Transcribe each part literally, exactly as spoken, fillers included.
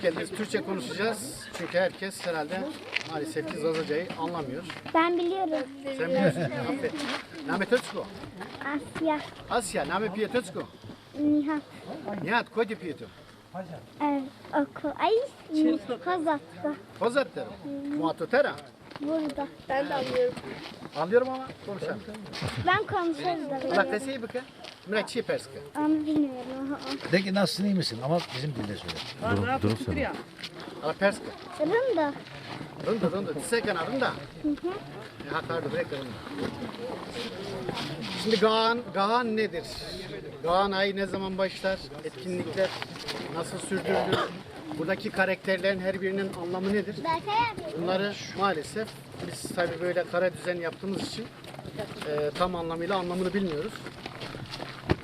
Biz Türkçe konuşacağız çünkü herkes herhalde maalesef ki Zazacayı anlamıyor. Ben biliyorum. Sen biliyorsun. Aferin. Namê to çik o? Asya. Asya, namê piyê to çik o? Nihat. Nihat, kotî piyê to? Evet. Oku. Ay. Kozak'ta. Kozak der o. Mua to tera? Burada. Ben de anlıyorum. Anlıyorum ama konuşamıyorum. Ben konuşuyorum da Ula biliyorum. Qesey bike. Mi ra çi pers ke? Ama bilmiyorum. Aha. De ki nasılsın, iyi misin? Ama bizim dilde söyle. Durum, durum sana. Ala pers ke. Rında. Rında, rında. Ti se kena, rında? E, ha, pardon, bırak rında. Şimdi Gahan, Gahan nedir? Gahan ayı ne zaman başlar? Etkinlikler nasıl sürdürülür? Buradaki karakterlerin her birinin anlamı nedir? Bunları maalesef biz tabii böyle kara düzen yaptığımız için e, tam anlamıyla anlamını bilmiyoruz.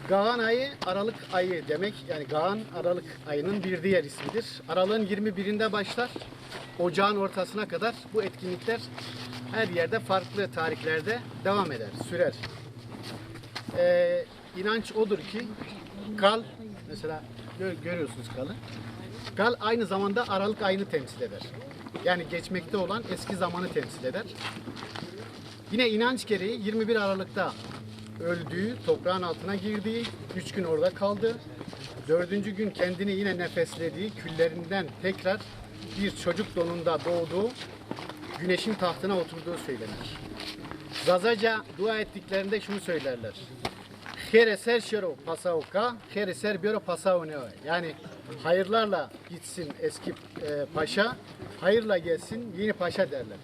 Gahan ayı Aralık ayı demek. Yani Gahan Aralık ayının bir diğer ismidir. Aralığın yirmi birinde başlar. Ocağın ortasına kadar bu etkinlikler her yerde farklı tarihlerde devam eder, sürer. E, inanç odur ki kal, mesela gö- görüyorsunuz kalı. Kal aynı zamanda Aralık ayını temsil eder. Yani geçmekte olan eski zamanı temsil eder. Yine inanç gereği yirmi bir Aralık'ta öldüğü, toprağın altına girdiği, üç gün orada kaldı. Dördüncü gün kendini yine nefeslediği, küllerinden tekrar bir çocuk donunda doğduğu, güneşin tahtına oturduğu söylenir. Zazaca dua ettiklerinde şunu söylerler. Xêrê ser şero pasao ka, xêrê ser bêro pasao neo. Yani hayırlarla gitsin eski e, paşa, hayırla gelsin yeni paşa derler.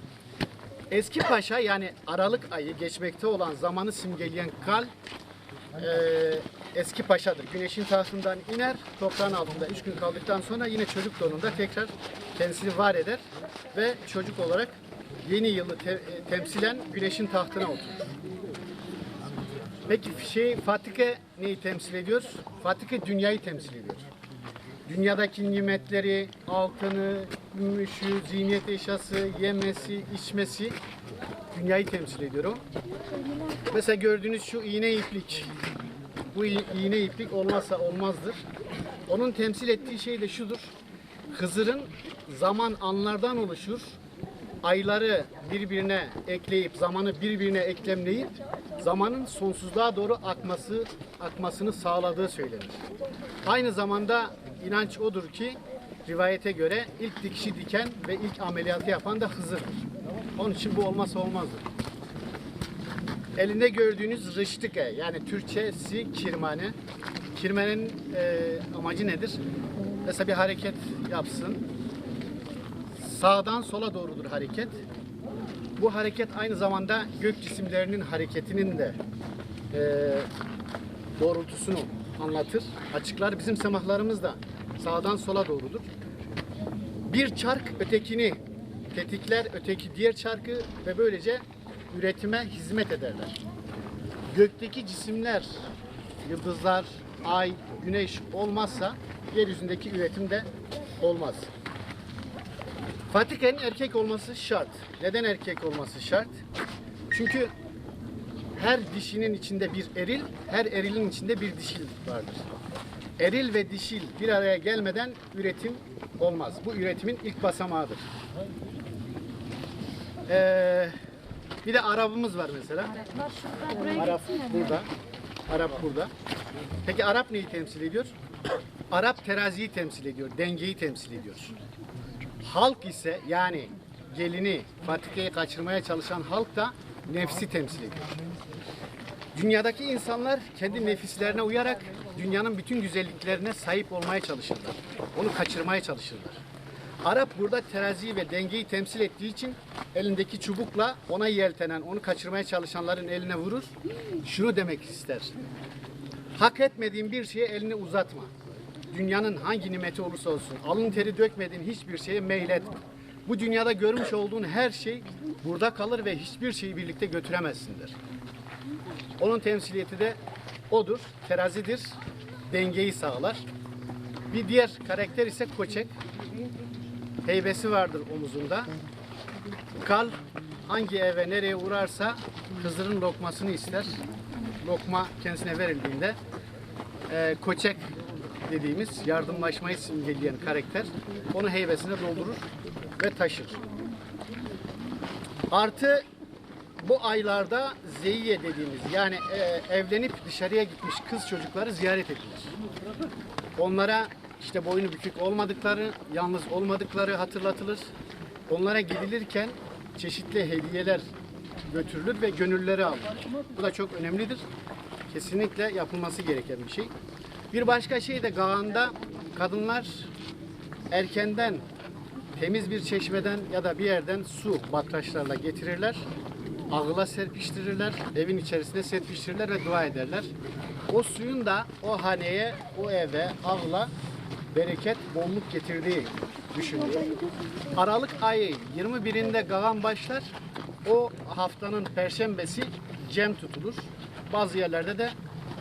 Eski paşa, yani Aralık ayı, geçmekte olan zamanı simgeleyen kal e, eski paşadır. Güneşin tahtından iner, toprağın altında üç gün kaldıktan sonra yine çocuk donunda tekrar kendisini var eder ve çocuk olarak yeni yılı te- e, temsilen güneşin tahtına oturur. Peki şey Fatike neyi temsil ediyor? Fatike dünyayı temsil ediyor. Dünyadaki nimetleri, altını, gümüşü, ziynet eşyası, yemesi, içmesi dünyayı temsil ediyor o. Mesela gördüğünüz şu iğne iplik. Bu i- iğne iplik olmazsa olmazdır. Onun temsil ettiği şey de şudur. Hızır'ın zaman anlardan oluşur. Ayları birbirine ekleyip, zamanı birbirine eklemleyip zamanın sonsuzluğa doğru akması akmasını sağladığı söylenir. Aynı zamanda inanç odur ki rivayete göre ilk dikişi diken ve ilk ameliyatı yapan da Hızır'dır. Onun için bu olmazsa olmazdır. Elinde gördüğünüz riştike, yani Türkçesi kirmane. Kirmenin e, amacı nedir? Mesela bir hareket yapsın. Sağdan sola doğrudur hareket. Bu hareket aynı zamanda gök cisimlerinin hareketinin de e, doğrultusunu anlatır, açıklar. Bizim semahlarımız da sağdan sola doğrudur. Bir çark ötekini tetikler, öteki diğer çarkı ve böylece üretime hizmet ederler. Gökteki cisimler, yıldızlar, ay, güneş olmazsa yeryüzündeki üretim de olmaz. Fatike'nin erkek olması şart. Neden erkek olması şart? Çünkü her dişinin içinde bir eril, her erilin içinde bir dişil vardır. Eril ve dişil bir araya gelmeden üretim olmaz. Bu üretimin ilk basamağıdır. Ee, bir de Arap'ımız var mesela. Arap burada. Arap burada. Peki Arap neyi temsil ediyor? Arap teraziyi temsil ediyor, dengeyi temsil ediyor. Halk ise, yani gelini, Fatike'yi kaçırmaya çalışan halk da nefsi temsil ediyor. Dünyadaki insanlar kendi nefislerine uyarak dünyanın bütün güzelliklerine sahip olmaya çalışırlar. Onu kaçırmaya çalışırlar. Arap burada teraziyi ve dengeyi temsil ettiği için elindeki çubukla ona yeltenen, onu kaçırmaya çalışanların eline vurur. Şunu demek ister. Hak etmediğin bir şeye elini uzatma. Dünyanın hangi nimeti olursa olsun, alın teri dökmediğin hiçbir şeye meyletme. Bu dünyada görmüş olduğun her şey burada kalır ve hiçbir şeyi birlikte götüremezsin der. Onun temsiliyeti de odur. Terazidir. Dengeyi sağlar. Bir diğer karakter ise Koçek. Heybesi vardır omuzunda. Kal hangi eve nereye uğrarsa Hızır'ın lokmasını ister. Lokma kendisine verildiğinde e, Koçek dediğimiz yardımlaşmayı simgeleyen karakter onu heybesine doldurur ve taşır. Artı bu aylarda zeyiye dediğimiz, yani e, evlenip dışarıya gitmiş kız çocukları ziyaret edilir. Onlara işte boynu bükük olmadıkları, yalnız olmadıkları hatırlatılır. Onlara gidilirken çeşitli hediyeler götürülür ve gönülleri alınır. Bu da çok önemlidir. Kesinlikle yapılması gereken bir şey. Bir başka şey de Gaan'da kadınlar erkenden temiz bir çeşmeden ya da bir yerden su bakraçlarla getirirler. Ağıla serpiştirirler, evin içerisine serpiştirirler ve dua ederler. O suyun da o haneye, o eve, ağla bereket, bolluk getirdiği düşünülüyor. Aralık ayı yirmi birinde Gagan başlar. O haftanın perşembesi cem tutulur. Bazı yerlerde de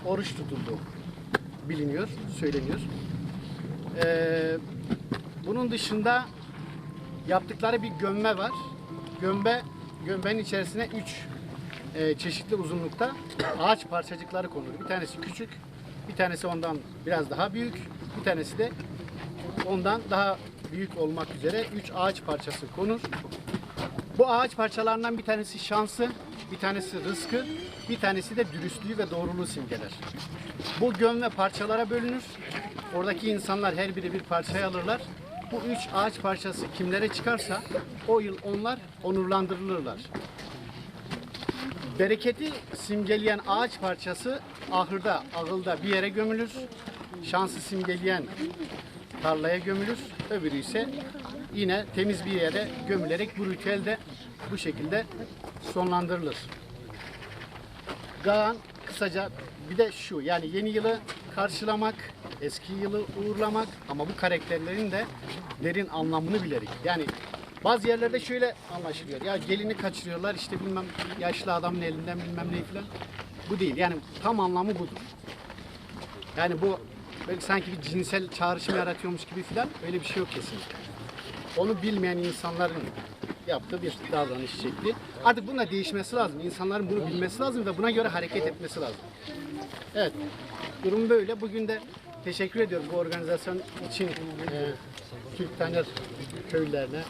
oruç tutulduğu biliniyor, söyleniyor. Ee, bunun dışında yaptıkları bir gömme var. Gömme, gömmenin içerisine üç e, çeşitli uzunlukta ağaç parçacıkları konulur. Bir tanesi küçük, bir tanesi ondan biraz daha büyük, bir tanesi de ondan daha büyük olmak üzere üç ağaç parçası konur. Bu ağaç parçalarından bir tanesi şansı, bir tanesi rızkı, bir tanesi de dürüstlüğü ve doğruluğu simgeler. Bu gömme parçalara bölünür. Oradaki insanlar her biri bir parçayı alırlar. Bu üç ağaç parçası kimlere çıkarsa o yıl onlar onurlandırılırlar. Bereketi simgeleyen ağaç parçası ahırda, ağılda bir yere gömülür. Şansı simgeleyen tarlaya gömülür. Öbürü ise yine temiz bir yere gömülerek bu ritüel de bu şekilde sonlandırılır. Gagan kısaca bir de şu, yani yeni yılı karşılamak, eski yılı uğurlamak ama bu karakterlerin de derin anlamını bilerek. Yani bazı yerlerde şöyle anlaşılıyor. Ya gelini kaçırıyorlar, işte bilmem yaşlı adamın elinden bilmem ne filan. Bu değil. Yani tam anlamı budur. Yani bu böyle sanki bir cinsel çağrışım yaratıyormuş gibi filan, öyle bir şey yok kesinlikle. Onu bilmeyen insanların yaptığı bir davranış şekli. Artık bunun da değişmesi lazım. İnsanların bunu bilmesi lazım ve buna göre hareket etmesi lazım. Evet, durum böyle. Bugün de teşekkür ediyorum bu organizasyon için e, Türk Taner köylülerine,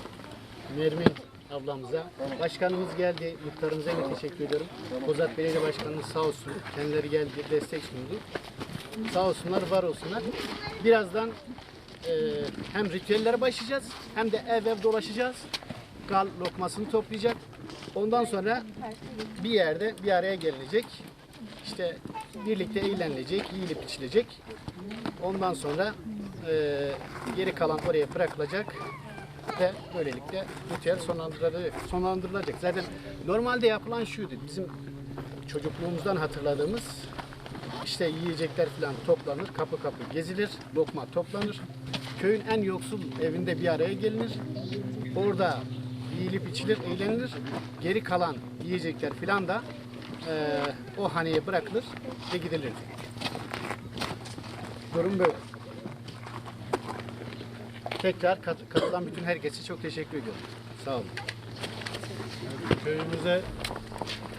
Nermin ablamıza. Başkanımız geldi, muhtarımıza yine teşekkür ediyorum. Kozak Belediye Başkanımız sağ olsun, kendileri geldi, destek sundu. Sağ olsunlar, var olsunlar. Birazdan e, hem ritüellere başlayacağız, hem de ev ev dolaşacağız. Gal lokmasını toplayacak. Ondan sonra bir yerde bir araya gelinecek. İşte birlikte eğlenilecek, yiyilip içilecek. Ondan sonra e, geri kalan oraya bırakılacak ve böylelikle ritüel sonlandırılacak. Sonlandırılacak. Zaten normalde yapılan şuydu. Bizim çocukluğumuzdan hatırladığımız işte yiyecekler falan toplanır, kapı kapı gezilir, lokma toplanır. Köyün en yoksul evinde bir araya gelinir. Orada yiyilip içilir, eğlenilir. Geri kalan yiyecekler falan da e, o haneye bırakılır ve gidilir. Durum böyle. Tekrar kat- katılan bütün herkese çok teşekkür ediyorum. Sağ olun. Köyümüze,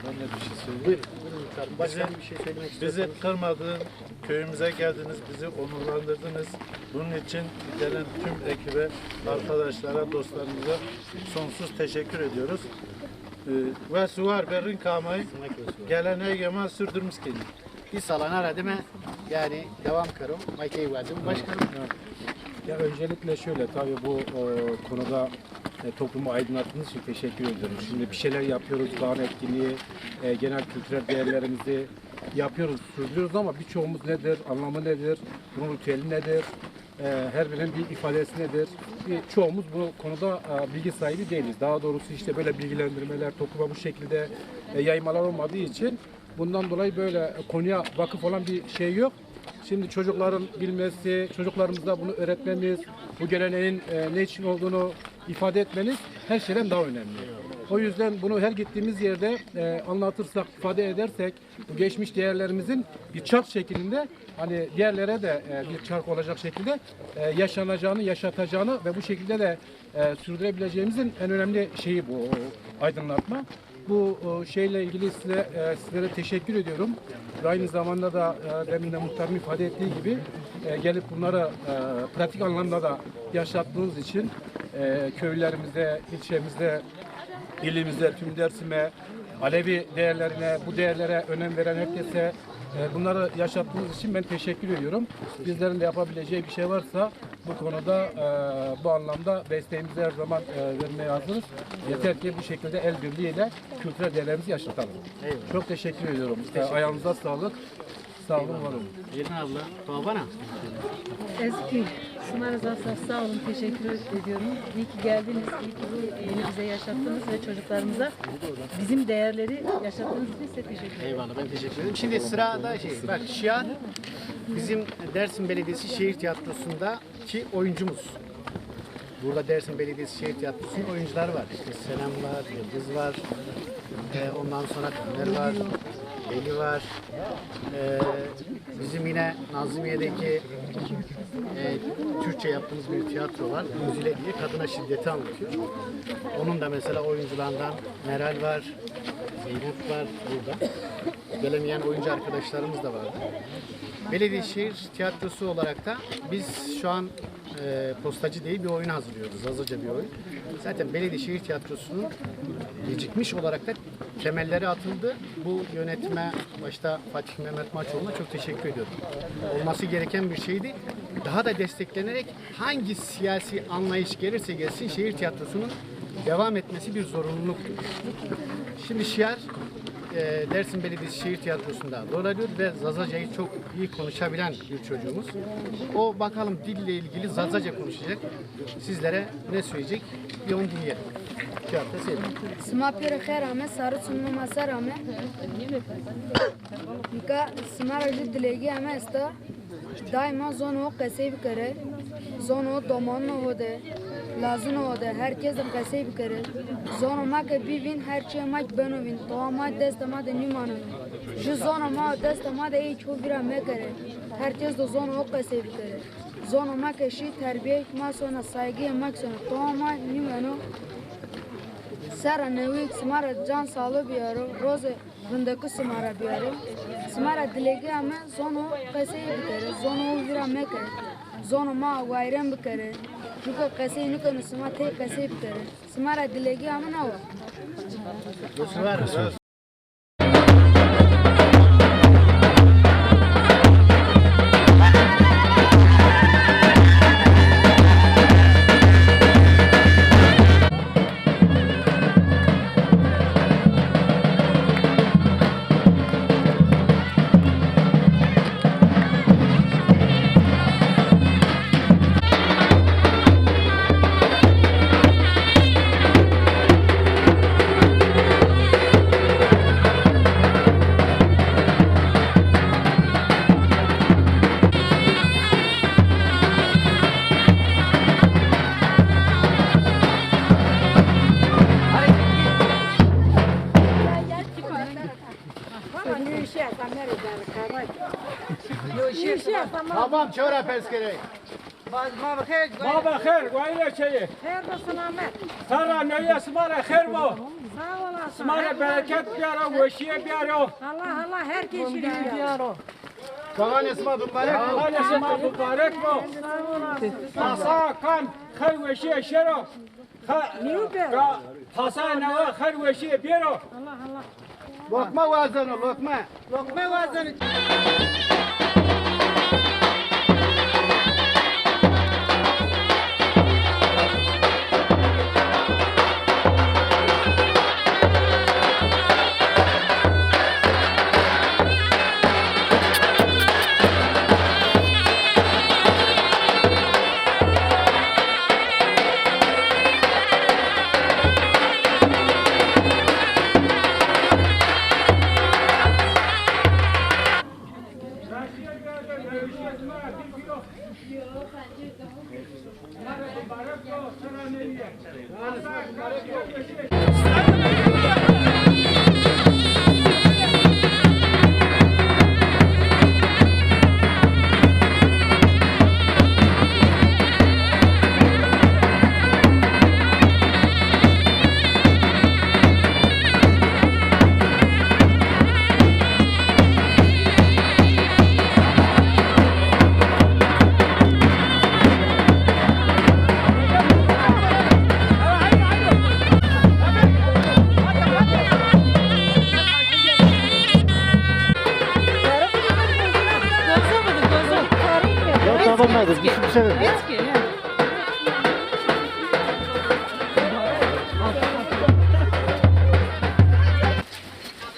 ben de bir şey söyleyeyim. Buyurun, buyurun muhtarım. Başka Bizi- bir şey söylemek bizi istiyorsanız. Kırmadın, köyümüze geldiniz, bizi onurlandırdınız. Bunun için gelen tüm ekibe, arkadaşlara, dostlarımıza sonsuz teşekkür ediyoruz. Ee, ve suvar berrin kamay, geleneği gema sürdürmüş kendini. Bir salana radime yani devam karo. Maykey vardı. Başkanım. Ya öncelikle şöyle, tabii bu e, konuda e, toplumu aydınlattığınız için teşekkür ediyorum. Şimdi bir şeyler yapıyoruz, dağın etkinliği, e, genel kültürel değerlerimizi yapıyoruz, sürdürüyoruz ama birçoğumuz nedir, anlamı nedir, bunun ritüeli nedir, e, her birinin bir ifadesi nedir? Bir, çoğumuz bu konuda e, bilgi sahibi değiliz. Daha doğrusu işte böyle bilgilendirmeler, topluma bu şekilde e, yaymalar olmadığı için bundan dolayı böyle konuya vakıf olan bir şey yok. Şimdi çocukların bilmesi, çocuklarımıza bunu öğretmemiz, bu geleneğin e, ne için olduğunu ifade etmeniz her şeyden daha önemli. O yüzden bunu her gittiğimiz yerde e, anlatırsak, ifade edersek, bu geçmiş değerlerimizin bir çark şeklinde, hani diğerlere de e, bir çark olacak şekilde e, yaşanacağını, yaşatacağını ve bu şekilde de e, sürdürebileceğimizin en önemli şeyi bu, aydınlatma. Bu e, şeyle ilgili size, e, sizlere teşekkür ediyorum. Ve aynı zamanda da e, demin de muhtarım ifade ettiği gibi e, gelip bunları e, pratik anlamda da yaşattığınız için e, köylerimize, ilçemize, ilimize, tüm Dersim'e, Alevi değerlerine, bu değerlere önem veren herkese e, bunları yaşattığınız için ben teşekkür ediyorum. Bizlerin de yapabileceği bir şey varsa bu konuda, e, bu anlamda desteğimizi her zaman e, vermeye hazırız. Yeter ki bu şekilde el birliğiyle kültürel değerlerimizi yaşatalım. Eyvallah. Çok teşekkür ediyorum. E, ayağınıza sağlık. Sağ olun, var olun. Elin abla, babana. Ezgi, Sımara Zafsa, sağ olun, teşekkür ediyorum. İyi ki geldiniz, iyi ki bu yeni bize yaşattınız ve çocuklarımıza bizim değerleri yaşattığınız için size teşekkür ederim. Eyvallah, ben teşekkür ederim. Şimdi sırada şey, bak, Şiar bizim Dersim Belediyesi Şehir Tiyatrosu'ndaki oyuncumuz. Burada Dersim Belediyesi Şehir Tiyatrosu'nun oyuncuları var. İşte Senem var, Yıldız var. E, ondan sonra Taner var, Veli var. E, bizim yine Nazımiye'deki e, Türkçe yaptığımız bir tiyatro var. Muzile diye kadına şiddeti anlatıyor. Onun da mesela oyuncularından Meral var, Zeynep var burada. Gelemeyen oyuncu arkadaşlarımız da vardı. Belediye Şehir Tiyatrosu olarak da biz şu an e, Postacı diye bir oyun hazırlıyoruz. Zazaca bir oyun. Zaten Belediye Şehir Tiyatrosu'nun gecikmiş olarak da temelleri atıldı. Bu yönetime, başta Fatih Mehmet Maçoğlu'na çok teşekkür ediyorum. Olması gereken bir şeydi. Daha da desteklenerek hangi siyasi anlayış gelirse gelsin şehir tiyatrosunun devam etmesi bir zorunluluktur. Şimdi Şiar e, Dersim Belediyesi Şehir Tiyatrosu'nda rol alıyor ve Zazaca'yı çok iyi konuşabilen bir çocuğumuz. O bakalım dille ilgili Zazaca konuşacak. Sizlere ne söyleyecek? Bir onu dinleyelim. Şiar, te seyir. Sima pêro xêr ame, sarı çimno ma ser ame. Nika sima ra jü dilegi ame esta. Daima zono qesey bikere, zono domanino ho de, lazino ho de, her kes de qesey bikere. Zono ma ke bî vîn, her çîyê ma kî beno vîn, towa ma destê ma de nîmano vîn. Ju zono ma destê ma de ê kî ho vîra mekere. Her kes do zono ho qesey bikere. Zono ma ke şî terbîye kî ma sona, saygîyê ma kî sona, towa ma nîmeno. Serra newî kî sima ra can sağlığı biyaro, roze Vindeki sima ra biyaro. Sima ra dilegi ame zono qesey bikere, zono ho vîra mekere. Zono ma wayren bikere. Jûke qesey nikeno sima tey qesey bikere. Sima ra dilegi ame nawa. Tamam, çora pes kerek. Ma bi xêr, ma bi xêr, wayîre çeyê. Xêr bo, selamet. Serra newîye sima ra xêr bo. Sağ olasın. Sima ra bereket biyaro, weşîye biyaro. Allah Allah, her kesî ra biyaro. Kalanê sima mubarek bo. Kalanê sima mubarek bo. Sağ olasın. Pasa kan xêr weşîye şero. Xêr, ka, pasa nawa xêr weşîye biyaro. Allah Allah. Lokma wazeno, lokma. Lokma wazeno.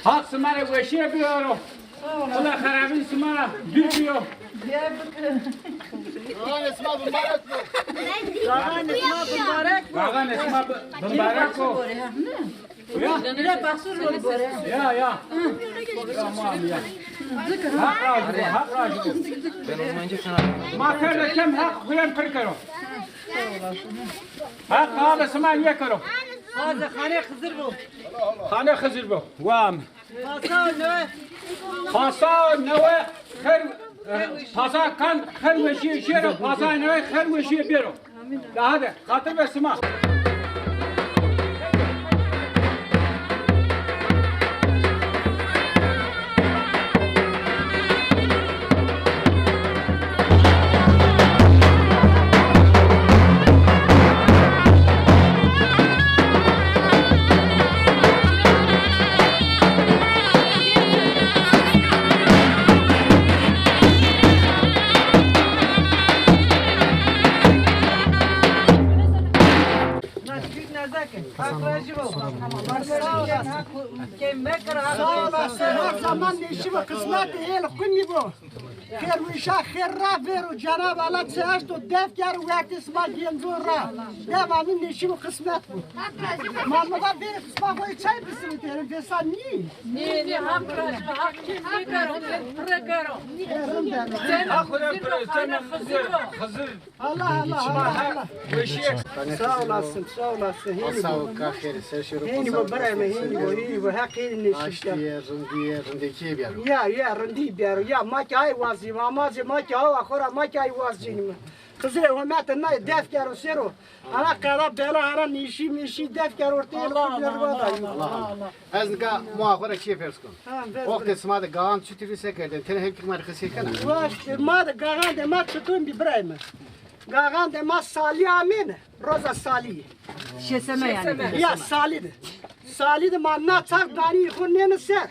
Haq sima rê weşîye bîyaro. Allah xerabîn sima ra dûr bîyo. Gaxanê sima bimbarek bo. Gaxanê sima bimbarek bo. Gaxanê sima bi-, bimbarek bo. Ya, ya. Ya, ma, ya. Haq razî bo, Haq razî bo. Ma kerde kem Haq xuyên pir kero. Haq abi sima nîye kero. Xanê Xizir bo. Xanê Xizir bo. Wa mi. Pasa newe. Pasa newe xer, e, pasa kan xer weşîye şêro, pasa newe xer weşîye bêro. De hadi, xatir be sima. Sağ olasın. Her zaman neşîb û qismet êl xwu nîbo. Xêr wîşa xêr ra vêro, Cenab Allah çi esto def kero wertê sima gênco ra. Dema mi neşîb û qismet bo. Ma mi va bêrê sima xo çay bisinitêne, vêsan nî? Nê, nê, Haq ra, Haq kêm nêkero, kêm pire kero. Ê, rind beno. Haq xo ra pire, Xizir, Xizir. Allah, Allah, Allah, Allah. Sağ olasın, sağ olasın. Hênî bo. Sağ ol, ka xêr, ser şêro. Hênî bo, birayê mi, hênî bo, hênî bo. Heq hênî nêşîşta. Aştîye, rindîye, rindekîye bîyaro. Ya, ya, rindî bîyaro. Ya, ma ki ay wazî, ma, ma zî, ma ki awa xo ra, ma ki ay wazînîme. Xizirê homete nay def kero sero. Ana qeda bela, ana nîşî mîşî def kero ortê. Allah, Allah, Allah, Allah. Ez nika moa xo ra çîyê pers kon. Ha, ver, ver. Wextê sima de gaxan çitur bî, se kerdêne? Tenê hepkî ma rê qisey kena. Wextê ma de gaxandê ma çitur bî birayê mi? Gaxandê ma salî amêne, roza salî. Şêseme yanî. Ya, salî de. Salî de ma na çax danî xo nêne ser.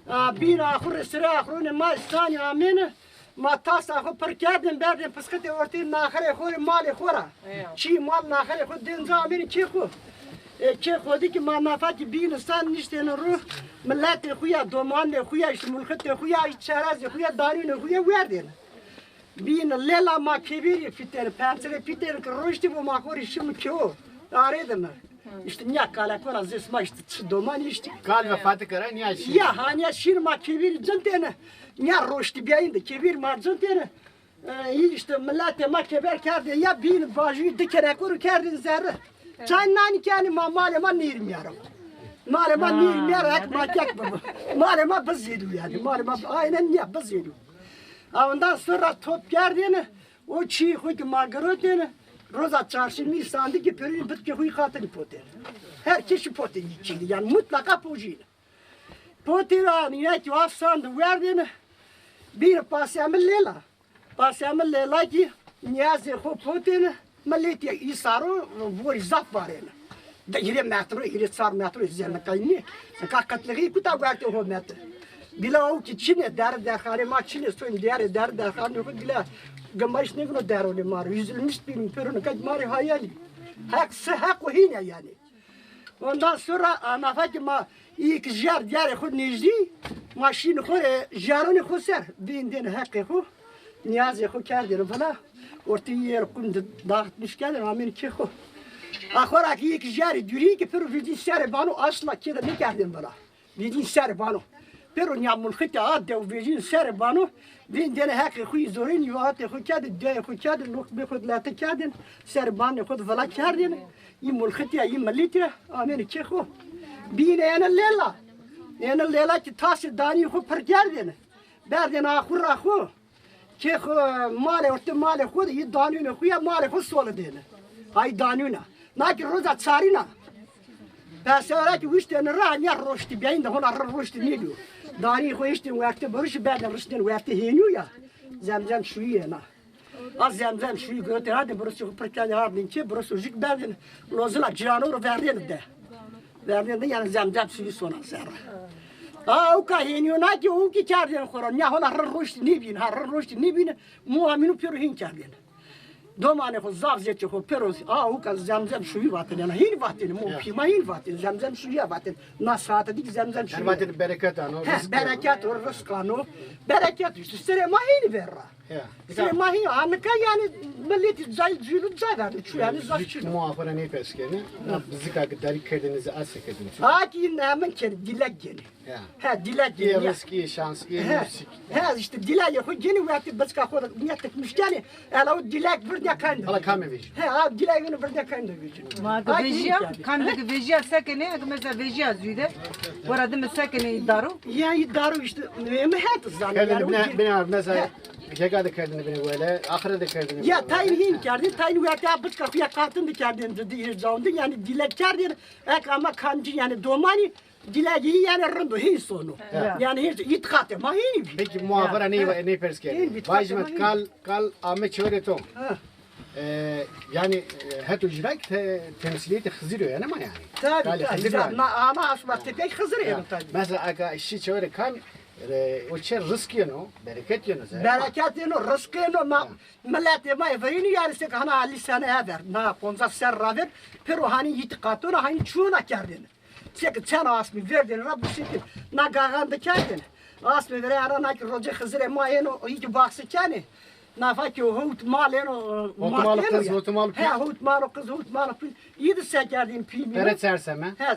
A, bîn axurê sirê axurunê ma sanî amêne. Ma tasa xo pir kerdên, berdên pisqitê ortê naxirê xo rê, malê xo ra. Çî mal naxirê xo dên ca, amêne kê xo. E, kê xo de kî ma nafa kî bîn însan niştêne ro, miletê xo ya, domanê xo ya, îşte mulxitê xo ya, çerezê xo ya, danûnê xo ya werdêne. Bîn lêla ma kebêrî fitêne, pencerê fitêne ke roştî bo ma xo rê şîme kê o. Arê de mi. Îşte nîya kaleko ra zê sima îşte çi doman îşte. Kal ve fatika ra nîya şî. Ya, ha nîya şîn ma kebîrî cintêne. Nîya roştî bîyayîn de kebîrî ma cintêne. E, îşte miletê ma keber kerdê ya bîn bajî di kereko ro kerdên zerre. Çay nanî kenî ma malê ma nêrîmîyaro. Malê ma nêrîmîyaro, hek ma kek bibo. Malê ma bizêdû yanî. Malê ma aynen nîya bizêdû. A, ondan sonra top kerdêne. O çîyê xo kî ma girotêne, roza çarşemî sandikê pêrûnî bitkê xo yî xatinî potêne. Her kesî potêne yî çîyî de, yanî mutlaqa pojîne. Potêne, nîya kî wa sandi werdêne, bîne pasê mi lêla. Pasê mi lêla kî nîyazê xo potêne, miletî îsaro vorî zaf varêne. Di hîrê metro, hîrê çar metro zê nika nê. Nika qetlixî kuta wertê homete. Bila o kî çinê, derî derxanê ma çinê, soyîn diyarê derî derxanê xo bila gimayîş nêvino deronê ma ro. Üzülmüş bîn pêro nika ma rê hayalî. Heq se heq o hîn a yanî. Ondan sonra a nafa kî ma î kî jer diyarê xo nêjdî, ma şîn xo rê jeronê xo ser. Vîndêne heqê xo, nîyazê xo kerdêne vila. Ortê yê qum de dağıtmış kerdêne, amêne kê xo. A xo ra kî yê kî jerê dûrî kî pêro vîndîn serê bano, asla kê de nêkerdêne vila. Vîndîn serê bano. Pêro nîya mulxitî a dew vejîn serê bano. Vîndêne heqê xo yî zorên, yî atê xo kerdê, diyayê xo kerdê, loqmê xo de lete kerdên, serê banê xo de vila kerdêne. Yî mulxitî ya, yî milîtî ya, amêne kê xo. Bîne êne lêla. Êne lêla kî tasê danî xo pir kerdêne. Berdêne axur ra xo. Kê xo, malê ortê malê xo de yî danûnê xo ya, malê xo solidêne. Ay danûna. Na kî roza çarîna. Pesewra kî wiştêne ra, nîya roştî bîyayîn de hona ra roştî nêbîyo. Danî xo eştên wertê birişî, berdên riştên wertê hênîyo ya. Zemzem şuyî yê na. A zemzem şuyî girotên ardên, birusê xo pir kerdên ardên kê, birusê jik berdên, lozila cîrano ro verdên de. Verdên de yanî zemzem şuyî sona serre. A, ewka hênîyona ki ewkî kerdên xo ra. Nîya hona rind roştî nêbîn, ha, rind roştî nêbîn, muamînû pêro hên kerdên. Domanê xo, zaf zêçê xo pêro, a, ewka zemzem şuyî vatên, yanî hên vatên, mo pî ma hên vatên, zemzem şuyî vatên. Na saate dî ki zemzem şuyî. Vatên bereket ano, he, rızk ano. Bereket o, rızk ano. Bereket îşte, serê ma hênî ver ra. Ya. Sê ma hî anika yanî miletî cay cûlû cay verdî. Çû yanî zaf çû. Muafere nêpers kenî. Na bizika ki darî kerdêne zî a se kerdêne. A ki ne min kenî, dilek kenî. Ya. He, dilek kenî. Rızkî, şansî, musik. He, îşte dilek xo kenî, wextî bizika xo nîye tikmiş kenî. Ela o dilek bir ne kenî. Hala kame vejî. He, a dilek yeno bir ne kenî vejî. Ma ki vejîya, kan de ki vejîya se kenî, eke mesela vejîya zûde. Wara dime se kenî daru. Ya, î daru îşte, mi het zanî. Bine, mesela. Jega de kerdêne bine wele, axire de kerdêne bine wele. Ya, tayin hîn kerdî, tayin werte ya biçka xuya qatin de kerdêne de, de îr cawin de, yanî dilek kerdêne, ek ama kamcî yanî domanî, dilek î yanî rind o, hîn sono. Ya. Yanî hîn îtîqatê ma hîn bî. Peki muafere ney, ney pers kerdî? Vajîme kal, kal ame çeverê to. Ha. E, yanî, e, heto jî ra ki te-, temsîlîyetê Xizirî yo yanî ma yanî. Tabi, tabi. Ama asma tepek Xizirî yeno tabi. Mesela aka şî çeverê kan, e, o çe rızk yeno, bereket yeno, zerre. Bereket yeno, rızk yeno, ma miletê ma ê verînî yanî sek hana elli sene ever, na poncas serr ra ver, pêro hanî îtîqatona hanî çûna kerdêne. Sek çena asmî verdêne ra bu şekil. Na gaxan de kerdêne. Asmî vere ara na ki rocê Xizirê ma êno, î ki baxsî kenê. Nafa ki howt mal êno, howt mal qiz, howt mal pî. He, howt mal qiz, howt mal pî. Î de se kerdîn pî mîno. Pere çer seme. He,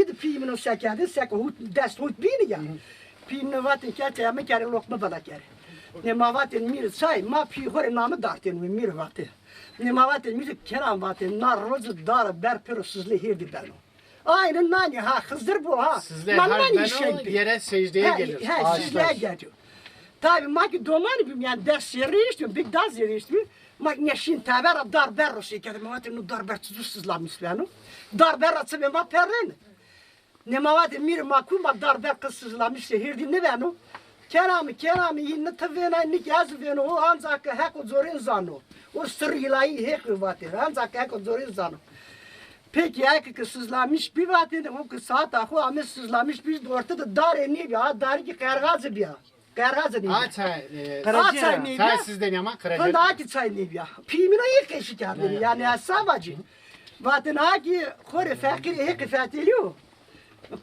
î de pî mîno se kerdîn, sek howt, des howt bînî ya. Pî mîno vatên ke te mi kerê loqme bela kerê. Ne ma vatên mîr çay, ma pî xo rê name dartên wê mîr vatê. Ne ma vatên mîr keran vatên, na roci dare ber pêro sizlê hêrdî beno. Aynı nanî ha, Xizir bo ha. Ma nanî şey bi. Yere secdeye gelir. He, secdeye geliyor. Tabi ma ki domanî bîm, yanî des zerrî eştîm, bir daha zerrî eştîm. Ma neşîn teber ra dar ber ro şey kerdî. Ma vatî no dar ber çitur sızlamış beno. Dar ber ra çimê ma perrêne. Ne ma vatî mîr ma ku ma dar ber qız sızlamış şey hêrdî nêbeno. Keramî, keramî, î ni ti vênay, ni ki ez vêno, o ancak Heqo corên zano. O sirr îlahî Heqî vatê, ancak Heqo corên zano. Peki, eke ki sızlamış bî vatêne, o ki saata xo ame sızlamış bî, orte de darê nêbî, a darî ki qerxaze bîya. Qerxaze nêbî. A çay, e, a çay nêbî. Çay siz denî ama qerxaze. Hında a ki çay nêbîya. Pîmîno î qeşî kerdêne, yanî ez sa vacî. Vatêne a ki xo rê feqîrê Heqî fetelîyo.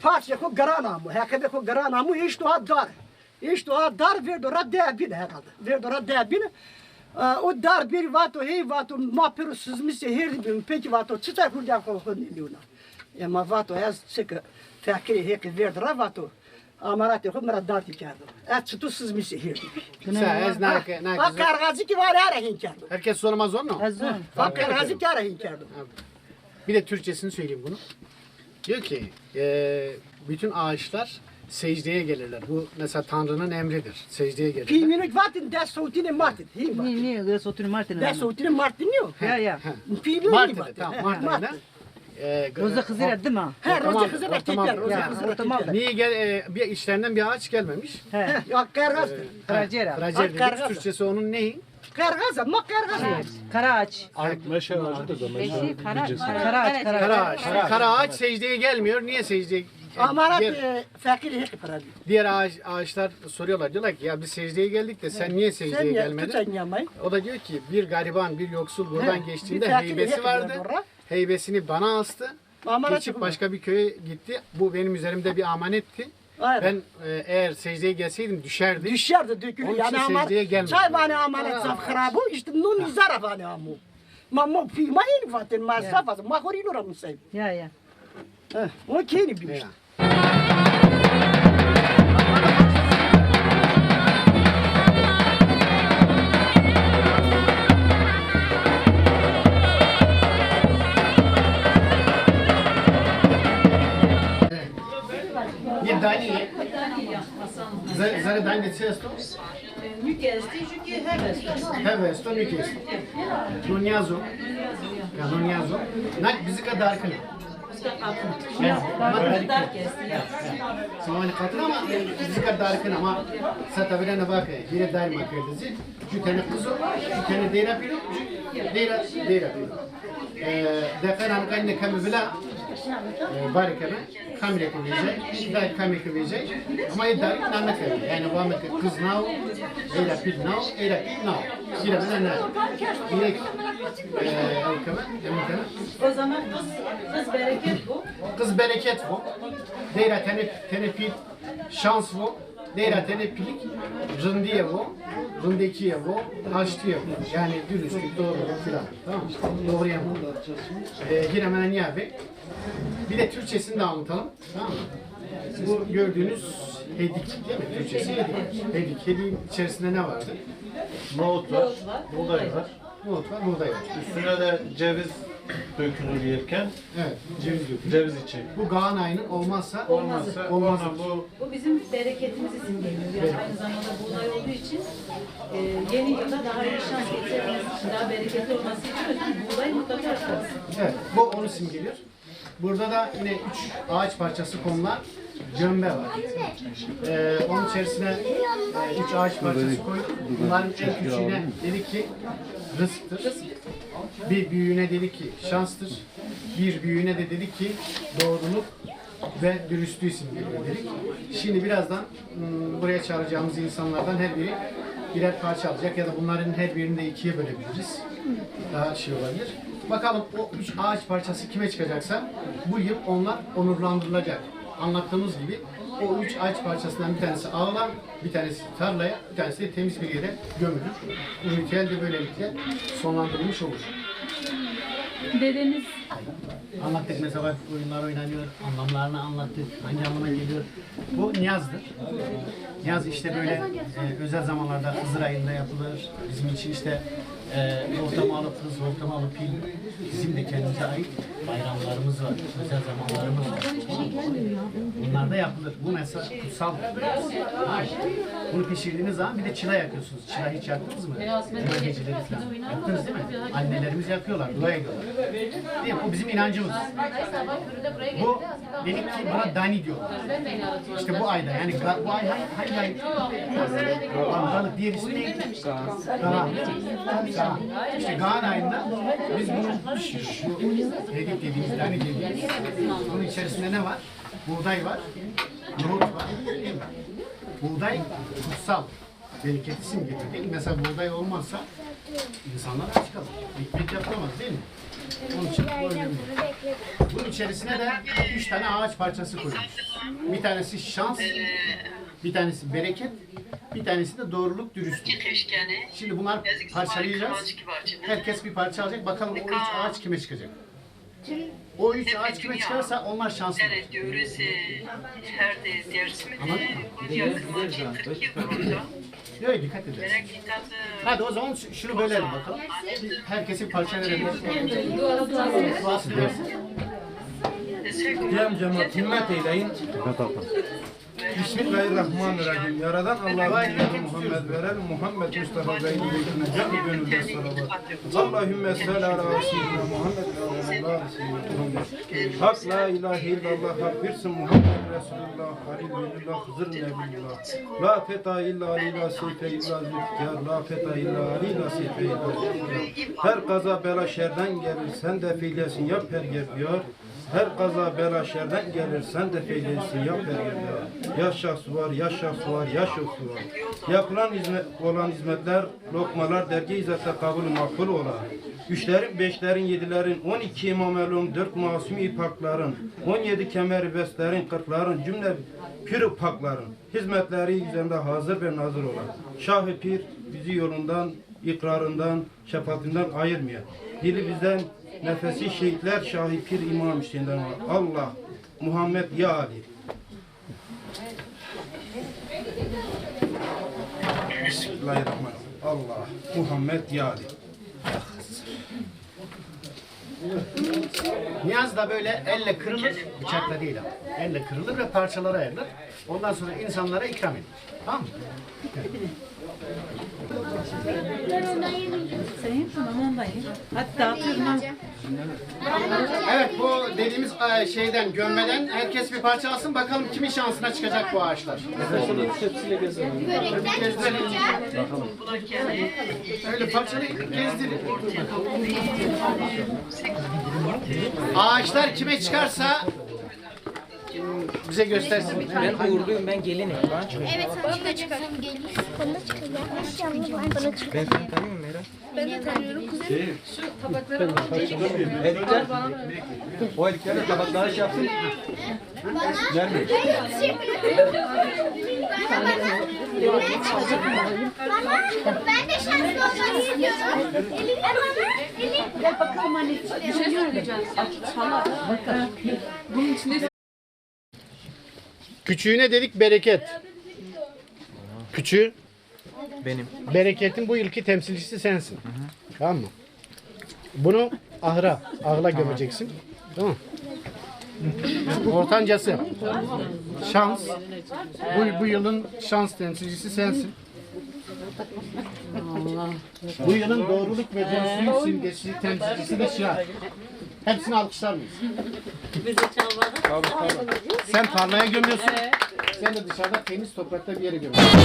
Parçê xo giran amo, heqebê xo giran amo, eşto a dar. Eşto a dar, verdo ra deh bîne herhalde. Verdo ra deh bîne. E, o dar berî vato, hey vato, ma pêro sizmişê hêrdî bîme. Peki vato, çita hurdîya xo xo nênîyona? E, ma vato, ez çike feqîrê Heqî verdo ra vato, amanatê xo mi ra dartî kerdo. Ez çito sizmişê hêrdî bî. Sa, ez nake, nake. A qerxazî ki var ara hên kerdo. Herkes sorma zonno? Ez zon. A qerxazî ki ara hên kerdo. Bir de Türkçesini söyleyeyim bunu. Diyor ki, e, bütün ağaçlar secdeye gelirler. Bu mesela Tanrı'nın emridir. Secdeye gelirler. Pîmîno vatên des sowtînê Martîn. Hîn vatên. Nî, nî, des sowtînê Martîn. Des sowtînê Martîn nîyo? Ya, ya. Pîmîno Martîn, tamam, Martîn. Roza Xizir ra dima. He, roza Xizir ra têker, roza Xizir ra têker. Niye gel, e, bir içlerinden bir ağaç gelmemiş. He. Ya qerxaz. Qiracera. Qiracera dedik. Türkçesi onun neyi? Qerxaza, ma qerxaza. Karaağaç. Meşe ağacı da da meşe. Karaağaç, karaağaç. Karaağaç. Karaağaç secdeye gelmiyor. Niye secdeye? Amarat, e, feqîrê Heqî para diyor. Diğer ağaç, ağaçlar soruyorlar. Diyorlar ki ya biz secdeye geldik de sen niye secdeye gelmedin? O da diyor ki bir gariban, bir yoksul buradan geçtiğinde heybesi vardı. Heybesini bana astı. Geçip başka bir köye gitti. Bu benim üzerimde bir amanetti. Ben, e, eğer secdeye gelseydim düşerdi. Düşerdi, dökülür. Onun için secdeye gelmedim. Çay vanê amanet zaf xirab o, îşte no nîza ra vanê amo. Ma mo pî ma hîn vatên, ma zaf vatên, ma xo rîno ra musayîb. Ya, ya. O kenî bî îşte. Yê danî yê. Zerrê danî de çi esto? Nûk estî, jû kî hev esto. Hev esto, nûk esto. No nîyazo. Ya, no nîyazo. Nak bizika darkin. Bizika qatin. Ya, ma darkin. Samanî qatin ama bizika darkin ama seta vîrena vake, hîrê darî ma kerde zî. Jû tenê qiz o, jû tenê deyra pîl o, jû deyra, deyra pîl o. E, deqena nika îne keme vila, E, barê ke me, kamrê ke vejay, şikayet kamrê ke vejay, ama ê darîk name kerdî. Yanî vame ke qiz nao, ey ra pîl nao, ey ra pîl nao. Hîrê mi de nao. Direkt, e, ew keme, emin keme. O zaman qiz, qiz bereket bo. Qiz bereket bo. Dey ra tenê, tenê pîl şans bo. Dey ra tenê pîlik rindîye bo, rindekîye bo, haştîye bo. Yanî dürüstlük, doğruluk filan. Tamam mı? Doğru yanlış. E, hîrê mi de nîya bê. Bir de Türkçesini de anlatalım. Tamam mı? Bu gördüğünüz hedik, değil mi? Türkçesi hedik. Hedik. Hediğin içerisinde ne vardı? Nohut var, buğday var. Nohut var, buğday var. Üstüne de ceviz dökülür yerken. Evet, ceviz dökülür. Ceviz içi. Bu Kaan ayının olmazsa olmazsa olmazı. Bu bizim bereketimizi simgeliyor. Yani aynı zamanda buğday olduğu için e, yeni yılda daha iyi şans getirmesi için, daha bereketli olması için ötürü buğday mutlaka yaparız. Evet, bu onu simgeliyor. Burada da yine üç ağaç parçası konulan gömbe var. Ee, onun içerisine e, üç ağaç parçası koyduk. Bunların en küçüğüne dedik ki rızktır. Bir büyüğüne dedik ki şanstır. Bir büyüğüne de dedik ki doğruluk ve dürüstlüğü simgeliyor dedik. Şimdi birazdan Hmm, buraya çağıracağımız insanlardan her biri birer parça alacak ya da bunların her birini de ikiye bölebiliriz. Daha şey olabilir. Bakalım o üç ağaç parçası kime çıkacaksa bu yıl onlar onurlandırılacak. Anlattığımız gibi o üç ağaç parçasından bir tanesi ağla, bir tanesi tarlaya, bir tanesi de temiz bir yere gömülür. Bu ritüel de böylelikle sonlandırılmış olur. Dedemiz Anlattık mesela oyunlar oynanıyor, anlamlarını anlattık, hangi anlama geliyor. Bu niyazdır. Niyaz işte böyle e, özel zamanlarda Hızır ayında yapılır. Bizim için işte e, ortamalı kız, ortamalı pil. Bizim de kendimize ait bayramlarımız var, özel zamanlarımız var. Bunlar da yapılır. Bu mesela kutsal bir niyaz. Bunu pişirdiğiniz zaman bir de çıra yakıyorsunuz. Çıra hiç yaktınız mı? Çıra geceleri falan. Yaktınız değil mi? Annelerimiz yakıyorlar, dua ediyorlar. Değil mi? Bu bizim inancımız. Bu dedik ki buna Dani diyorlar. İşte bu ayda yani ga- bu ay hangi, hangi ay? Balık diğer ismi ne? Kaan. Kaan. İşte Kaan ayında biz bunu pişiriyoruz. Bu dedik dediğimiz Dani dediğimiz. Bunun içerisinde ne var? Buğday var, nohut var, değil mi? Buğday kutsal. Bereketi simgeliyor değil mi? Mesela buğday olmazsa insanlar aç kalır. Ekmek yapılamaz değil mi? Onun için bu önemli. Bunun içerisine de üç tane ağaç parçası koyuyoruz. Bir tanesi şans, bir tanesi bereket, bir tanesi de doğruluk, dürüstlük. Şimdi bunlar parçalayacağız. Herkes bir parça alacak. Bakalım o üç ağaç kime çıkacak? O üç ağaç kime çıkarsa onlar şanslı. Anladın mı? Yok, dikkat ederiz. Hadi o zaman şu- şunu bölelim bakalım. Herkese bir parça verelim. Duası versin. Kıyam cemaat, himmet eyleyin. Bismillahirrahmanirrahim. Yaradan Allah'ın emri Muhammed veren Muhammed Mustafa Bey'in beytine canı gönülden salavat. Allahümme salli ala seyyidina Muhammed ve ala ali seyyidina Muhammed. Hak la ilahe illallah, hak birsin Muhammed Resulullah, Halil Velillah, Hızır Nebilullah. La feta illa Ali, la seyfe illa Zülfikar, la feta illa Ali, la seyfe illa Zülfikar. Her kaza bela şerden gelir, sen def eylesin ya Pergerdiyar. Her kaza bela şerden gelir, sen def eylesin ya Pergerdiyar. Ya Şahsuvar, ya Şahsuvar, ya Şahsuvar. Yapılan hizmet, olan hizmetler, lokmalar dergâh-i izzette kabul makbul ola. Üçlerin, beşlerin, yedilerin, on iki İmam Elon, dört masumi pakların, on yedi kemeri beslerin, kırkların, cümle pir-i pakların hizmetleri üzerinde hazır ve nazır ola. Şah-ı Pir bizi yolundan, ikrarından, şefaatinden ayırmaya. Dili bizden, nefesi şehitler Şahı Pir İmam Hüseyin'den var. Allah, Muhammed, ya Ali. Bismillahirrahmanirrahim. Allah, Muhammed, ya Ali. Niyaz da böyle elle kırılır, bıçakla değil ama. Elle kırılır ve parçalara ayrılır. Ondan sonra insanlara ikram edilir. Tamam mı? Sayın, tamam, ondayım. Hadi dağıtıyorum ha. Evet, bu dediğimiz e, şeyden, gömmeden herkes bir parça alsın. Bakalım kimin şansına çıkacak bu ağaçlar. Gezdirelim. Öyle parçalayın, gezdirin. Ağaçlar kime çıkarsa bize göstersin. Ben uğurluyum, ben gelinim. Evet, sen çıkar. Bana çıkar. Bana çıkar. Ben seni tanıyorum Meral. Ben de tanıyorum. Kuzenim. Elikler, o eliklerle tabaklara şey yapsın. Vermeyin. Bana, ben de şanslı olmak istiyorum. Elimle bana, elim. Gel bakalım anne. Bir şey söyleyeceğim. Sana. Bunun içinde Küçüğüne dedik bereket. Küçüğü. Benim. Bereketin bu yılki temsilcisi sensin. Tamam mı? Bunu ahıra, ahıra gömeceksin. Tamam mı? Ortancası. Şans. Bu, bu yılın şans temsilcisi sensin. Bu yılın doğruluk ve dürüstlük simgesi, temsilcisi de şiar. Hepsini alkışlar mıyız? Sen tarlaya gömüyorsun. Sen de dışarıda temiz toprakta bir yere gömüyorsun.